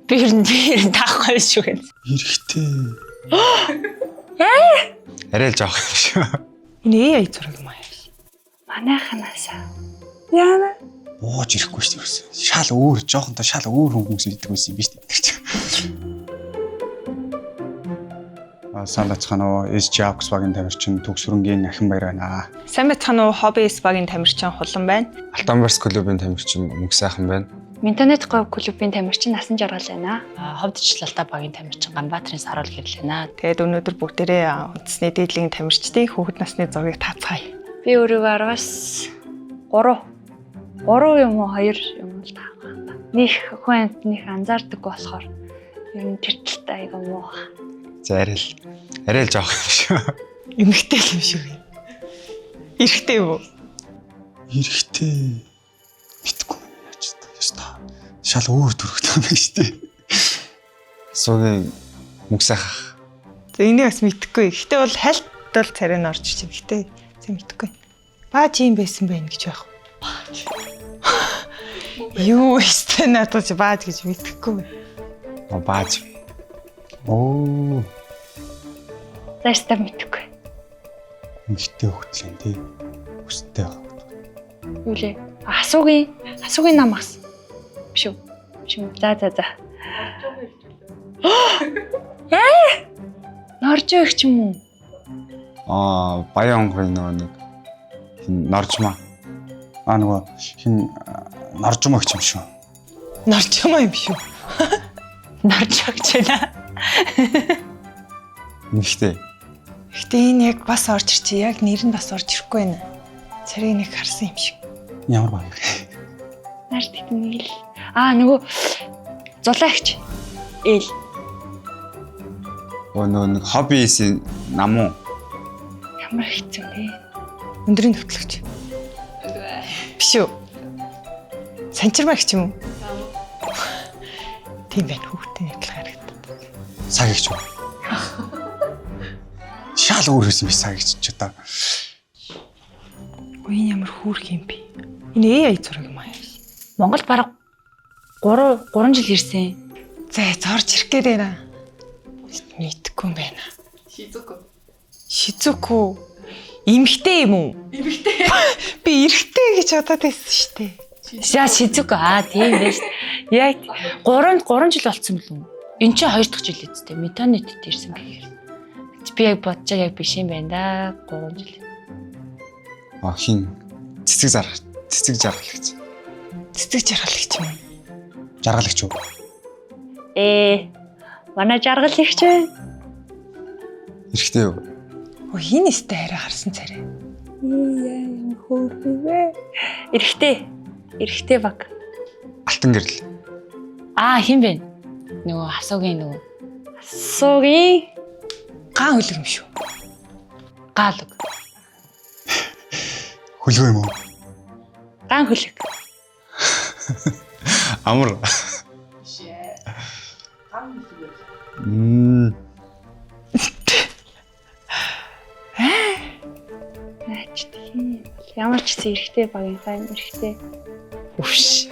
Би ер нь таахгүй шүү гэн. Эрэгтэй. Арай л жоох юм шүү. Энэ AI зураг юм аа. Манайханаасаа. Яана. Бууж ирэхгүй шүү дээ. Шал өөр, жоохонтой шал өөр хүмүүс идэг байсан юм биш үү? Тэр чинь. Сайн байцгаана уу? SG Aux багийн тамирчин Төгсрөнгийн Ахин баяр байна. Сайн байцгаана уу? Hobby S багийн тамирчин Хулан байна. Алтан барс клубын тамирчин Мөнх сайхан байна. Ментанет говь клубын тамирчин Насан жаргал байна. Ховд ижил багийн тамирчин Ганбаатарын Саруул гэрлээ. Тэгээд өнөөдөр бүгдээрээ үндэсний дээдлийн тамирчдын хүүхэд насны зургийг таацгаая. Би өөрийгөө 10-аас 3 3 юм уу 2 юм уу л таах байна. Них хүн амт них анзаардаггүй болохоор ер нь тэр талтай айгүй муу. За арай л жоох юм шүү. Эмэгтэй л юм шиг байна. Эрэгтэй юм уу? Эрэгтэй. Мэдгүй яаж та. Яста. Шал өөр төрхтэй юм байна шүү дээ. Суугийн Мөнх сайхан. За энийг бас мэдэхгүй. Гэхдээ бол хальт бол царай нь орж ич. Гэхдээ зэ мэдэхгүй. Бааж юм байсан байх гэж байх. Бааж. Юу өстэй надад чи бааж гэж мэдэхгүй. Оо бааж. Оо, Зааштай мэдэхгүй. Эмэгтэй хөлтлэн тий. Өстэй байгаа. Юу лээ? Асуугийн нам ас. Биш үү? Биш юм. За за за. Ээ? Норжоо их ч юм уу? Аа, Баян онгорын нөгөө нэг хин норжмаа. Аа нөгөө хин норжмоо гэх юм шүү. Норчмоо юм шүү. Нарж огч байна. Эмэгтэй. Гэхдээ энэ яг бас орж ирчээ. Яг нэр нь бас орж ирэхгүй байна. Царайг нэг харсан юм шиг. Ямар баг вэ? Нар тэгт нэг л. Аа нөгөө зулаагч. Ээл. Оо нөгөө нэг хоббисэн нам уу? Ямар хэцүү бэ? Өндрийн төвтлөгч. Биш үү? Санчирмаа гэх юм уу? Тийм байна. Хүүхдийн адилхан харагдаад. Цаг их ч үү. Шал өөр байсан биш цаг их ч одоо. Ой энэ ямар хөөрх юм бэ? Энэ AI зураг юм аа. Монгол бараг 3 3 жил ирсэн. За зорж ирэх гээд байна. Мэдхгүй юм байна. Шизуку. Шизуку. Эмэгтэй юм уу? Эмэгтэй. Би эрэгтэй гэж бодоод байсан шүү дээ. За Шизуку аа тийм байж. Яг 3 3 жил болцсон билүү? Эн чинь 2 дахь жил үсттэй. Метанетд ирсэн гэхээр. Би яг бодож яг биш юм байна да. 3 жил. Аа хин цэцэг зарах цэцэг жаргалагч. Цэцэг жаргалагч юм уу? Жаргалагч уу? Ээ. Манай жаргал ихч байна. Эрэгтэй юу? Ой энэ өстэй арай харсан царай. Ээ ямар хөөрхөн юм бэ? Эрэгтэй. Эрэгтэй баг. Алтан гэрэл. Аа хин бэ? Нөгөө асуугийн нөгөө Асуугийн Ган хөлөг юм шүү. гаалг. Хөлгөө юм уу? ган хөлөг. Амар. Мм. Наач тийм. Ямар ч гэсэн эрэгтэй багийнхаа юм эрэгтэй. Үвш.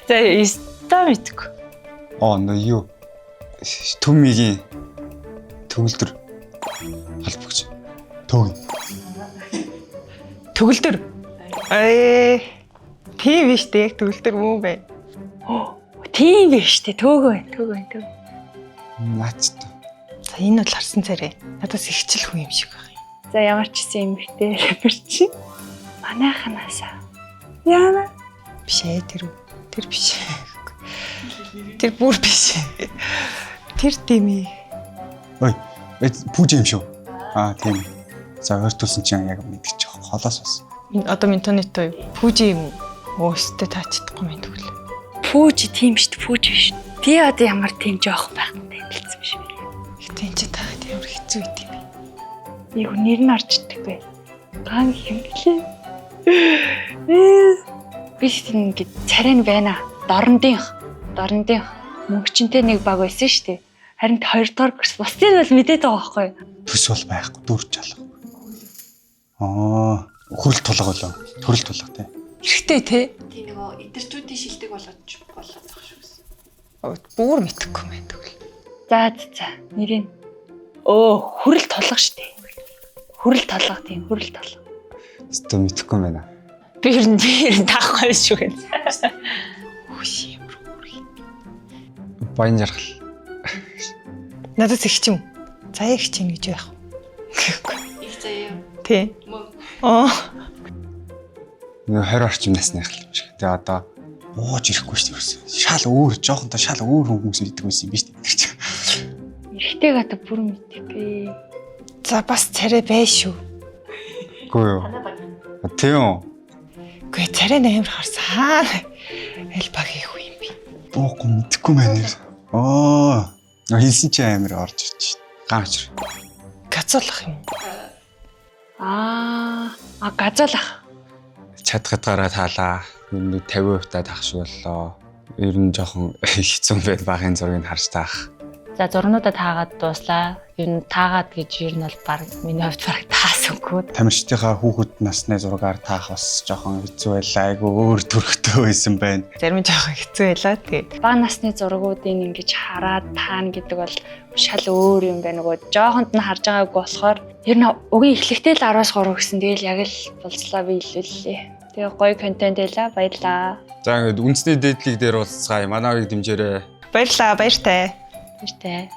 За өстой мэдгүй. Оо нөө юу? Түмигийн төгөлдөр холбогч. Төг. Төгөлдөр. Ээ. Тийм биш дээ. Яг төгөлдөр мүү бэ? Тийм биш үү? Төөгөө байна. Төөгөө байна. Төөгөө. Наач та. За энэ бол харсан царай. Надаас ихчил хүн юм шиг байх юм. За ямар ч гэсэн эмэгтэй рэпер чи. Манайханаасаа. Яана. Биш ээ тэр үү. Тэр биш. Тэр бүр биш. Тэр тийм ээ. Ой, пүүж юм шүү. Аа тийм. За ойртуулсан чинь яг мэдчих холоос бас. Энэ одоо Ментонито Пүжи юм уу? Өөстэй таач чадахгүй мэн тэгвэл. Пүүж тийм шүү дээ. Пүүж биш. Би одоо ямар тийм жоохон байх нь танилцсан биш үү? Гэтэ энэ чинь таад ямар хэцүү байт юм бэ? Нэг нэр нь орж идэггүй. Ган юм лээ. Би тийм ингэ царай нь байна. Дорндынх. Дорндынх мөнгөчнтэй нэг баг байсан шүү дээ. Харин хоёрдугаар курс бусдыг бол мэдээд байгаа байхгүй юу? Төс бол байхгүй, дүр жалга. Аа, хөрөл тулга болоо. Төрөл тулга тий. Эрэгтэй те. Тийм нөгөө идэрчүүдийн шилдэг болоод болоод байгаа шүү гэсэн. Бүр мэдэхгүй юм байна тэгвэл. За за за. Нэрийг. Өө, хүрэл тулга штэ. Хүрэл тулга тийм, хүрэл тулга. Өстө мэдэхгүй юм байна. Би ер нь таахгүй шүү гэн. Үгүй ямар хөөрхөн. Баян жаргал. Надад их юм. Заяа их чинь гэж байх. Их заяа. Тий. Мөн. Оо. Нэг 20 орчим насных л юм шиг. Тэгээ одоо Бууж ирэхгүй шүү дээ. Шал өөр жоохонтой шал өөр хүмүүс идэг байсан юм биш үү? Тэр чинь. Эрэгтэйг одоо бүр мэдэхгүй. За бас царай бай шүү. үгүй юу. Тийм үү? Үгүй царай нь амар харсан. Аль багийн хүн юм бэ? Буухгүй мэдэхгүй байна нэр. Аа. Хэлсэн чи амар орж ирж шин. Ган учир. Газуулах юм уу? Аа, а газуулах. Чадах хэтгаараа таалаа. Ер нь нэг 50% та таах шиг боллоо. Ер нь жоохон хэцүү байд багын зургийг харж таах. За зурнуудаа таагаад дууслаа. Ер нь таагаад гэж ер нь бол баг миний хувьд баг таасангүй. Тамирчдынхаа хүүхэд насны зургаар таах бас жоохон хэцүү байлаа. Айгу өөр төрхтөө байсан байна. Зарим нь жоохон хэцүү байлаа. Тэгээд Бага насны зургуудыг ингэж хараад таана гэдэг бол шал өөр юм байна нөгөө жоохонд нь харж байгаагүй болохоор ер нь угийн эхлэхдээ л 10-аас 3 гэсэн тэгэл яг л болцлоо би илүүллээ. Тэгээ гоё контент байлаа баярлаа. За ингээд үндэсний дээдлийг дээр уулзцгаая. Манай хоёрыг дэмжээрэй. баярлаа, баяртай. Баяртай.